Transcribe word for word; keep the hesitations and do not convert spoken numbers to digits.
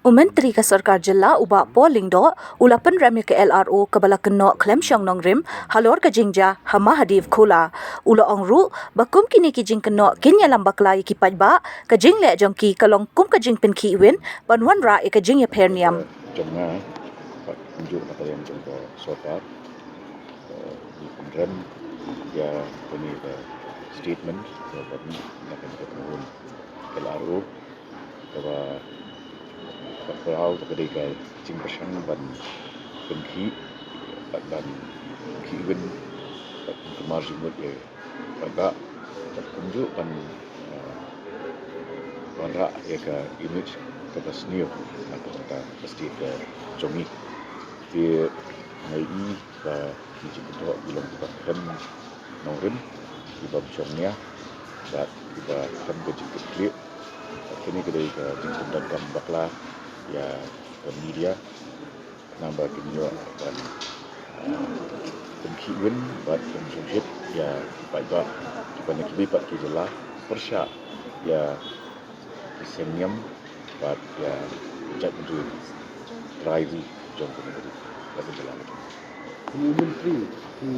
U Myntri ka Sorkar Jylla u Bah Paul Lyngdoh u la pynrem ïa ka L R O kaba la kynnoh khlem shong nongrim halor ka jingjia ha Mahadev Khola. U la ong ruh ba kum kine ki jingkynnoh kin ïalam bakla ïa ki paidbah, ka jingleh jong ki ka long kum ka jingpynkhih win ban wanrah ïa ka jingïapher niam. Jong nga, bad kumjuh na ka liang jong ka sorkar, eh, ngi pynrem ïa kane ka statement kaba mih na kane ka tnga L R O, kaba ka khraw ba ka dei ka jingpyrshang ban pynkhih, ban, ban khih win, ban pynmar jingmut ïa paidbah, bad kumjuh ban, eh, wanrah ïa ka image kaba sniew na ka bynta ka state ka jong ngi. Te nga ïohi ba ki jingkynthoh ki long kiba khlem nongrim, kiba bym shong nia, bad kiba khlem ka jingkitkhlieh. Bad kane ka dei ka jingpyndonkam bakla ïa ka media, namar ba kin ïoh ban, ah, pynkhih win bad pynshongshit ïa ki paidbah kiba na kiwei pat ki jylla pyrshah ïa ki seng niam bad ïa ki jaitbynriew trai ri jong kane ka ri bad ka jylla. Ki Myntri, ki